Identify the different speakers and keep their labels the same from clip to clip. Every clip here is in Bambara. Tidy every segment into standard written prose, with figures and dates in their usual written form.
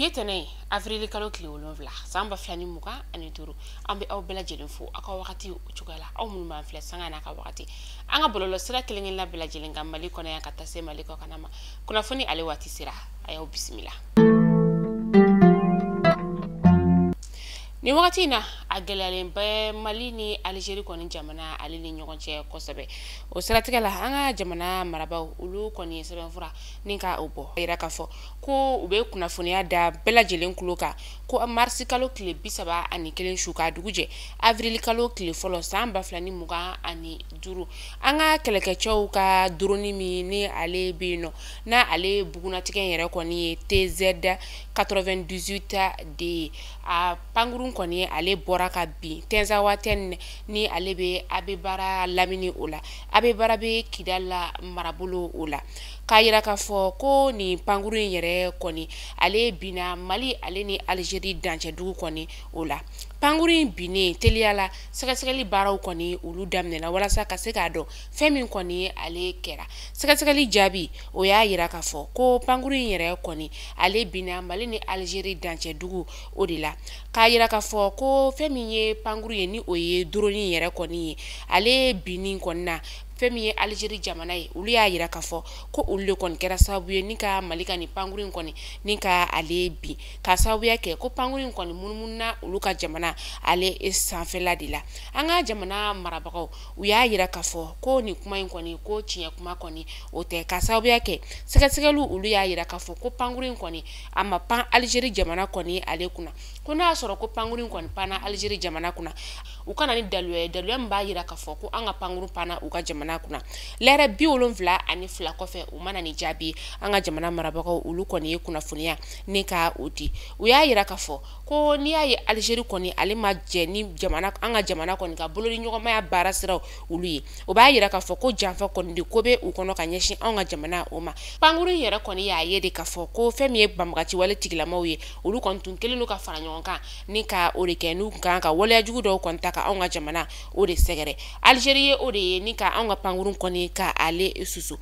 Speaker 1: Bi tɛnɛ avril kalo tile 7 san 2025 an bɛ aw bɛɛ lajɛlen fo aw ka wagati cogoya la aw minnu b'an filɛ sanga n'a ka wagati an ka bɔlɔlɔsira kelen kelenna bɛɛ lajɛlen kan Mali kɔnɔ yan ka taa se Mali kɔkanna ma kunnafoni ale waati sera a y'aw bisimila. Ni wagati in na a gɛlɛyalen bɛ Mali ni Algérie kɔni jamana ale ni ɲɔgɔn cɛ kosɛbɛ o siratigɛ la an ka jamana marabaaw olu kɔni ye sɛbɛnfura ni ka o bɔ yira k'a fɔ ko u bɛ kunnafoniya da bɛɛ lajɛlen tulo kan ko marisi kalo tile 31 su ka dugu jɛ avril kalo tile fɔlɔ san 2025 an ka kɛlɛkɛcɛw ka drone min ni ale bɛ yen nɔ n'a ale bugunnatigɛ yɛrɛ kɔni ye TZ 98 D ye a pankurun kɔni ale bɔra ka bin Tinzaouatène ni ale bɛ Abeibara lamini o la Abeibara bɛ Kidal marabolo o la k'a yira k'a fɔ ko nin pankurun in yɛrɛ kɔni ale binna Mali ale ni Algérie dancɛ dugu kɔni o la pankurun in binnen teliya la sɛgɛsɛgɛli baaraw kɔni olu daminɛna walasa ka se k'a dɔn fɛn min kɔni ale kɛra sɛgɛsɛgɛli jaabi o y'a yira k'a fɔ ko pankurun in yɛrɛ kɔni ale binna Mali ni Algérie dancɛ dugu o de la k'a yira k'a fɔ ko fɛn min ye pankurun ye ni o ye drone yɛrɛ kɔni ye ale binni kɔni na fɛn min ye Algérie jamana ye olu y'a yira k'a fɔ ko olu de kɔni kɛra sababu ye ni ka Mali ka nin pankurun in kɔni ni ka ale bin k'a sababuya kɛ ko pankurun in kɔni munumununa olu ka jamana ale sanfɛla de la an ka jamana marabagaw u y'a yira k'a fɔ ko nin kuma in kɔni ko tiɲɛ kuma kɔni o tɛ k'a sababuya kɛ sɛgɛsɛgɛliw olu y'a yira k'a fɔ ko pankurun in kɔni a ma pan Algérie jamana kɔni ale kunna ko n'a y'a sɔrɔ ko pankurun in kɔni panna Algérie jamana kunna u kana ni daluya ye daluya min b'a yira k'a fɔ ko an ka pankurun panna u ka jamana kunna lɛrɛ 72 kɔfɛ u ma na ni jaabi an ka jamana marabagaw olu kɔni ye kunnafoniya ni ka o di u y'a yira k'a fɔ ko n'i y'a ye Algérie kɔni ale ma jɛ ni jamana an ka jamana kɔni ka bolodiɲɔgɔnmaya baara siraw olu ye o b'a yira k'a fɔ ko janfa kɔni de ko bɛ u kɔnɔ ka ɲɛsin anw ka jamana o ma pankurun yɛrɛ kɔni y'a ye de k'a fɔ ko fɛn min ye banbagaci wale tigilamaw ye olu kɔni tun kɛlen don ka fara ɲɔgɔn kan ni ka o de kɛ n'u kan ka waleya jugu dɔw kɔni ta ka anw ka jamana o de sɛgɛrɛ Algérie ye o de ye ni ka anw ka pankurun kɔni ka ale susu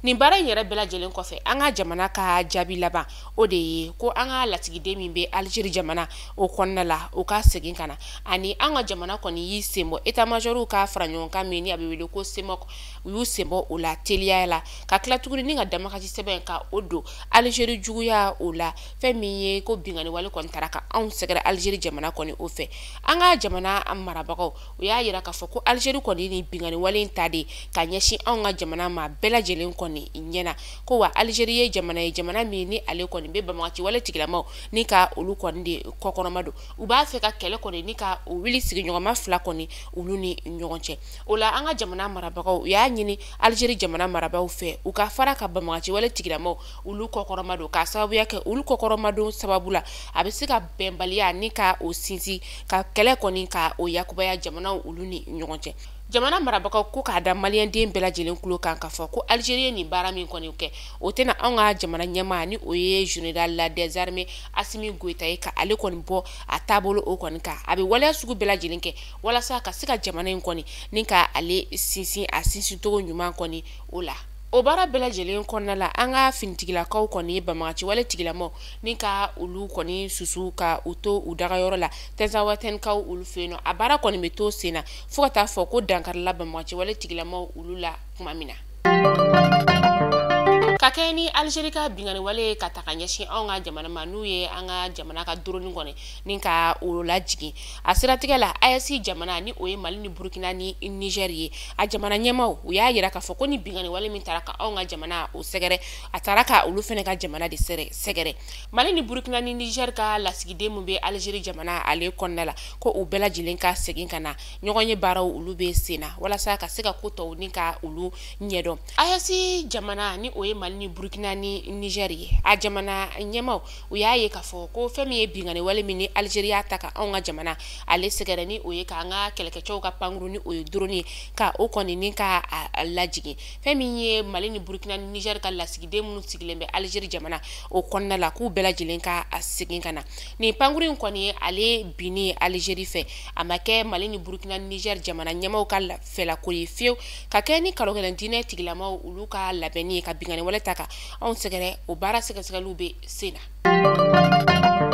Speaker 1: nin baara in yɛrɛ bɛɛ lajɛlen kɔfɛ an ka jamana ka jaabi laban o de ye ko an ka lasigiden min bɛ Algérie jamana o kɔnɔna la o ka segin ka na ani an ka jamana kɔni y'i sen bɔ état major ka fara ɲɔgɔn kan min ni a bɛ wele ko CEMOC u y'u sen bɔ o la teliya la ka tila tuguni ni ka damakasi sɛbɛn ka o don Algérie juguya o la fɛn min ye ko binkanni wale kɔni taara ka anw sɛgɛrɛ Algérie jamana kɔni o fɛ an ka jamana marabagaw u y'a yira k'a fɔ ko Algérie kɔni ni binkanni wale in ta de ka ɲɛsin anw ka jamana ma bɛɛ lajɛlen kɔni ɲɛna ko wa Algérie ye jamana ye jamana min ni ale kɔni bɛ banbagaci wale tigilamaw ni ka olu kɔni de kɔkɔrɔma don u b'a fɛ ka kɛlɛ kɔni ni ka o wuli sigiɲɔgɔnma fila kɔni olu ni ɲɔgɔn cɛ o la an ka jamana marabagaw u y'a ɲini Algérie jamana marabagaw fɛ u ka fara ka banbagaci wale tigilamaw olu kɔkɔrɔma don k'a sababuya kɛ olu kɔkɔrɔma don sababu la a bɛ se ka bɛnbaliya ni ka o sinsin ka kɛlɛ kɔni ka o yakubaya jamanaw olu ni ɲɔgɔn cɛ jamana marabagaw ko k'a da maliyɛnden bɛɛ lajɛlen tulo kan k'a fɔ ko Algérie ye nin baara min kɔni kɛ o tɛna anw ka jamana ɲɛmaa ni o ye général des armées Assimi Goïta ye ka ale kɔni bɔ a taabolo o kɔni kan a bɛ waleya sugu bɛɛ lajɛlen kɛ walasa ka se ka jamana in kɔni ni ka ale sinsin a sinsincogo ɲuman kɔni o la o baara bɛɛ lajɛlen kɔnɔna la an ka finitigilakaw kɔni ye banbagaci wale tigilamaw ni ka olu kɔni susu ka u to u dagayɔrɔ la Tinzaouatènekaw olu fɛ yen nɔ a baara kɔni bɛ to sen na fo ka taa fɔ ko dankarila banbagaci wale tigilamaw olu la tuma min na ka kɛ ni Algérie ka binkanni wale ka ta ka ɲɛsin anw ka jamana ma n'u ye an ka jamana ka drone kɔni ni ka o lajigin a siratigɛ la AES jamana ni o ye Mali ni Burkina ni Niger ye a jamana ɲɛmaaw u y'a yira k'a fɔ ko ni binkanni wale min taara ka anw ka jamana o sɛgɛrɛ a taara ka olu fana ka jamana de sɛgɛrɛ Mali ni Burkina ni Niger ka lasigiden min bɛ Algérie jamana ale kɔnɔna la ko u bɛɛ lajɛlen ka segin ka na ɲɔgɔn ye baaraw olu bɛ sen na walasa ka se ka ko tɔw ni ka olu ɲɛdɔn AES jamana ni o ye Mali ni Burkina ni Niger ye a jamana ɲɛmaaw u y'a ye k'a fɔ ko fɛn min ye binkanni wale min ni Algérie y'a ta ka anw ka jamana ale sɛgɛrɛ ni o ye k'an ka kɛlɛkɛcɛw ka pankurun ni o ye drone ye ka o kɔni ni ka a lajigin fɛn min ye Mali ni Burkina ni Niger ka lasigiden minnu sigilen bɛ Algérie jamana o kɔnɔna la k'u bɛɛ lajɛlen ka segin ka na nin pankurun in kɔni ale binni Algérie fɛ a ma kɛ Mali ni Burkina ni Niger jamana ɲɛmaaw ka fɛlako ye fiyewu ka kɛ ni kalo kelen diinɛ tigilamaw olu ka labɛnni ye ka binkanni wale ta ka anw sɛgɛrɛ o baara sɛgɛsɛgɛliw bɛ sen na.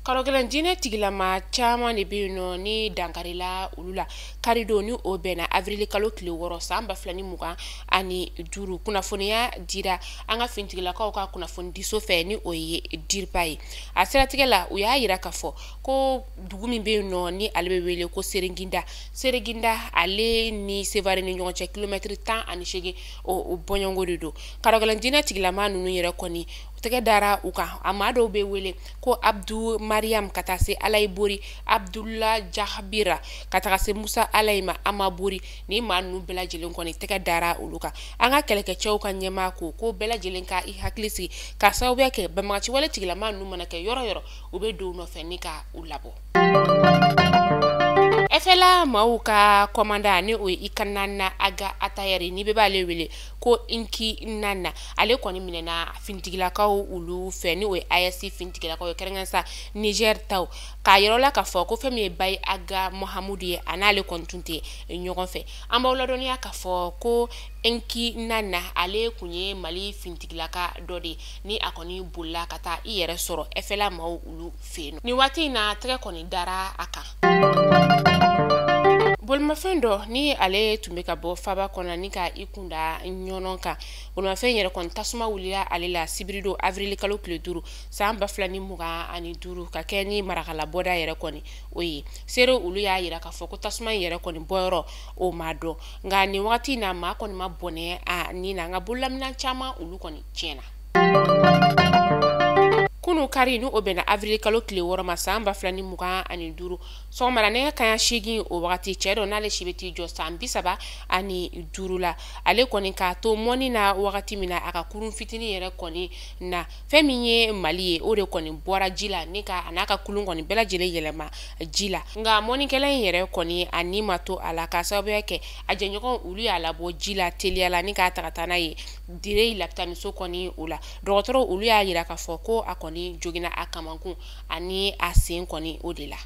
Speaker 1: Karɔgɛlɛn diinɛ tigilama caman de bɛ yen nɔ ni dankarila olu la karidon ni o bɛnna avril kalo tile 6 san 2025. Kunnafoniya dira an ka finitigilakaw ka kunnafonidiso fɛ ni o ye DIRPA ye. A siratigɛ la, u y'a yira k'a fɔ ko dugu min bɛ yen nɔ ni ale bɛ wele ko Sereginda, Sereginda ale ni Sevare ni ɲɔgɔn cɛ kilomɛtiri 18 o bɔɲɔgɔnko de don. Karɔgɛlɛn diinɛ tigilama ninnu yɛrɛ kɔni tɛgɛ dara u kan. A maa dɔw bɛ wele ko Abdu Mariam ka taa se Alayi Bori, Abdula Jahabira ka taga se Musa Alayi ma, Ama Bori. Ni maa ninnu bɛɛ lajɛlen kɔni tɛgɛ dara olu kan. An ka kɛlɛkɛcɛw ka ɲɛmaa ko ko bɛɛ lajɛlen ka i hakili sigi k'a sababuya kɛ banbagaciwale tigilama ninnu mana kɛ yɔrɔ yɔrɔ, u bɛ don u nɔfɛ ni ka u labɔ. FLA maaw ka commandant ni o ye Ikanana Aga Atayɛri, ni bɛɛ b'ale wele ko Inki Nana, ale kɔni minɛna finitigilakaw olu fɛ ni o ye AES finitigilakaw ye, kɛrɛnkɛrɛn sa Niger taw, k'a yɔrɔ la k'a fɔ ko fɛn min ye Bayi Aga Mohamudu ye, a n'ale kɔni tun tɛ ɲɔgɔn fɛ. An b'aw ladɔnniya k'a fɔ ko Inki Nana ale tun ye Mali finitigilaka dɔ de ye ni a kɔni bolila ka taa i yɛrɛ sɔrɔ FLA maaw olu fɛ yen. Nin waati in na, tɛgɛ kɔni dara a kan. Bolimafɛn dɔ ni ale tun bɛ ka bɔ faba kɔnɔ ni ka i kunda ɲɔnɔ kan, bolimafɛn yɛrɛ kɔni tasuma wulila ale la sibiridon avril kalo tile 5 san 2025, ka kɛ ni Marakala bɔda yɛrɛ kɔni o ye. Seere olu y'a yira k'a fɔ ko tasuma in yɛrɛ kɔni bɔyɔrɔ o ma dɔn, nka nin wagati in na maa kɔni ma bɔnɛ a ni na, nka bololaminɛn caman olu kɔni tiɲɛna. Kunu kari ni o bɛnna avril kalo tile 6 ma san 2025, sɔgɔmada nɛgɛ kanɲɛ 8 o wagati, cɛ dɔ n'ale si bɛ t'i jɔ san 35 la, ale kɔni k'a to mɔni na wagati min na a ka kurun fitinin yɛrɛ kɔni na, fɛn min ye Mali ye, o de kɔni bɔra ji la ni ka a n'a ka kulun kɔni bɛɛ lajɛlen yɛlɛma ji la. Nka mɔnikɛla in yɛrɛ kɔni a ni ma to a la k'a sababuya kɛ a jɛɲɔgɔn olu y'a labɔ ji la teliya la ni k'a ta ka taa n'a ye Dire lapitaniso kɔni o la. Dɔgɔtɔrɔw olu y'a yira k'a fɔ ko a kɔni joginna a kamankun ani a sen kɔni o de la.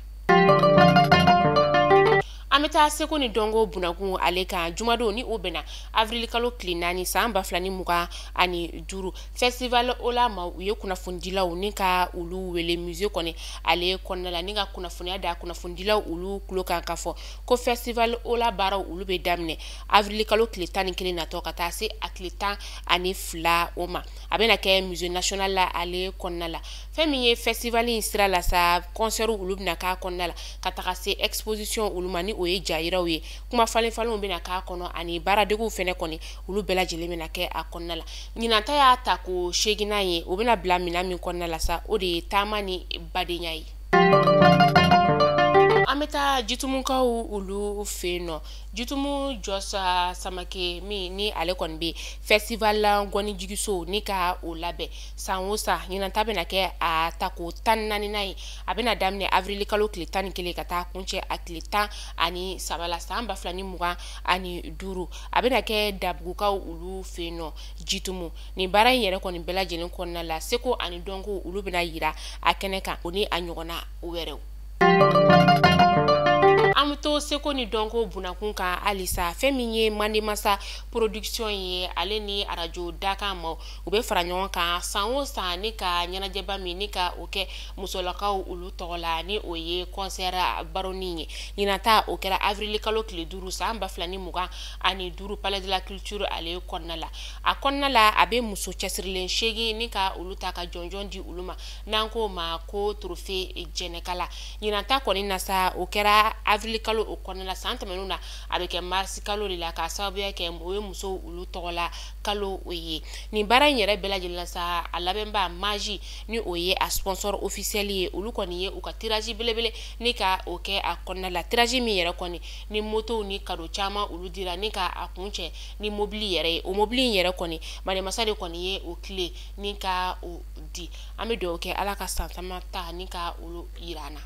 Speaker 1: An bɛ taa seko ni dɔnko bunakun ale kan jumadon ni o bɛnna avril kalo tile 4 san 2025. Festival Ola ma u ye kunnafonidilaw ni ka olu wele musée kɔni ale kɔnɔna la ni ka kunnafoniya da kunnafonidilaw olu tulo kan k'a fɔ ko Festival Ola baaraw olu bɛ daminɛ avril kalo tile 11 natɔ ka taa se a tile 12 o ma. A bɛna kɛ musée national la ale kɔnɔna la. Fɛn min ye festival in sira la sa, concert olu bɛna k'a kɔnɔna la ka taga se exposition olu ma ni o ye jayiraw ye, kuma falen falenw bɛna k'a kɔnɔ ani baaradegew fɛnɛ kɔni olu bɛɛ lajɛlen bɛna kɛ a kɔnɔna la. Ɲinan ta y'a ta ko 8nan ye, o bɛna bila minɛn min kɔnɔna la sa, o de ye taama ni badenya ye. An bɛ taa Jitumukaw olu fɛ yen nɔ. Jitumu Jɔsa Samake min ni ale kɔni bɛ festival ngɔnijigiso ni ka o labɛn san o san, ɲinan ta bɛna kɛ a tako 14nan ye. A bɛna daminɛ avril kalo tile 11 ka taa kuncɛ a tile 13 la san 2025. A bɛna kɛ Dabugukaw olu fɛ yen nɔ Jitumu. Nin baara in yɛrɛ kɔni bɛɛ lajɛlen kɔnɔna la, seko ani dɔnko olu bɛna yira a kɛnɛ kan, o ni a ɲɔgɔnna wɛrɛw. An bɛ to seko ni dɔnko bunakun kan halisa. Fɛn min ye Mandemasa production ye, ale ni arajo dakan ma u bɛ fara ɲɔgɔn kan san o san ni ka ɲɛnajɛba min ni ka o kɛ musolakaw olu tɔgɔ la ni o ye concert baroni ye. Ɲinan ta o kɛra avril kalo tile 5 san 2025 palais de la culture ale kɔnɔna la. A kɔnɔna la, a bɛ muso cɛsirilen 8 ni ka olu ta ka jɔnjɔn di olu ma n'an k'o ma ko trophée jɛnɛkala. Ɲinan ta kɔni na sa, o kɛra avril kalo o kɔnɔna la. San tɛmɛnenw na a bɛ kɛ mars kalo de la k'a sababuya kɛ o ye musow olu tɔgɔ la kalo o ye. Nin baara in yɛrɛ bɛɛ lajɛlen la sa, a labɛnba Maji ni o ye a sponsor officiel ye, olu kɔni ye u ka tirage belebele ni ka o kɛ a kɔnɔna la. Tirage min yɛrɛ kɔni ni motow ni cadeau caman olu dira ni ka a kuncɛ ni mobili yɛrɛ ye. O mobili in yɛrɛ kɔni Mandemasa de kɔni ye o tile ni ka o di. An bɛ dugawu kɛ Ala ka san caman ta ni ka olu yira an na.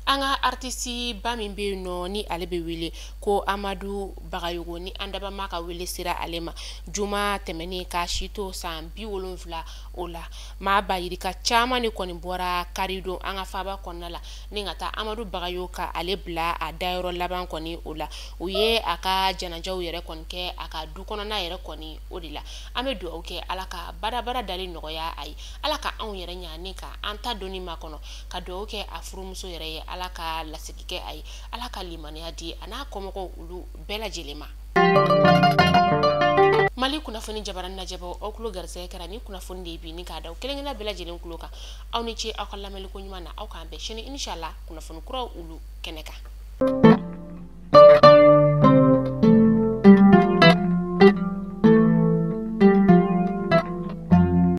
Speaker 1: An ka Artiste ba min bɛ yen nɔ, ni ale bɛ wele ko Amadu Bagayogo, ni an dabama ka wele sera ale ma juma tɛmɛnen ka si to san 70 o la, maa ba yirika caman de kɔni bɔra karidon an ka faaba kɔnɔna la ni ka taa Amadu Bagayogo ka ale bila a dayɔrɔ laban kɔni o la. U ye a ka janajaw yɛrɛ kɔni kɛ a ka du kɔnɔna yɛrɛ kɔni o de la. An bɛ dugawu kɛ, Ala ka badabada dali nɔgɔya a ye, Ala ka anw yɛrɛ ɲa ni ka an ta doni makɔnɔ, ka dugawu kɛ a furumuso yɛrɛ ye, Ala ka lasigi kɛ a ye, Ala ka limaniya di a n'a kɔmɔgɔw olu bɛɛ lajɛlen ma. Mali kunnafoni jabaranin lajɛbaw, aw tulo garisɛgɛ kɛra ni kunnafoni de ye bi, ni k'a da aw kelen-kelenna bɛɛ lajɛlen tulo kan. Aw ni ce aw ka lamɛnni ko ɲuman na. Aw k'an bɛn sini, inshallah, kunnafoni kuraw olu kɛnɛ kan.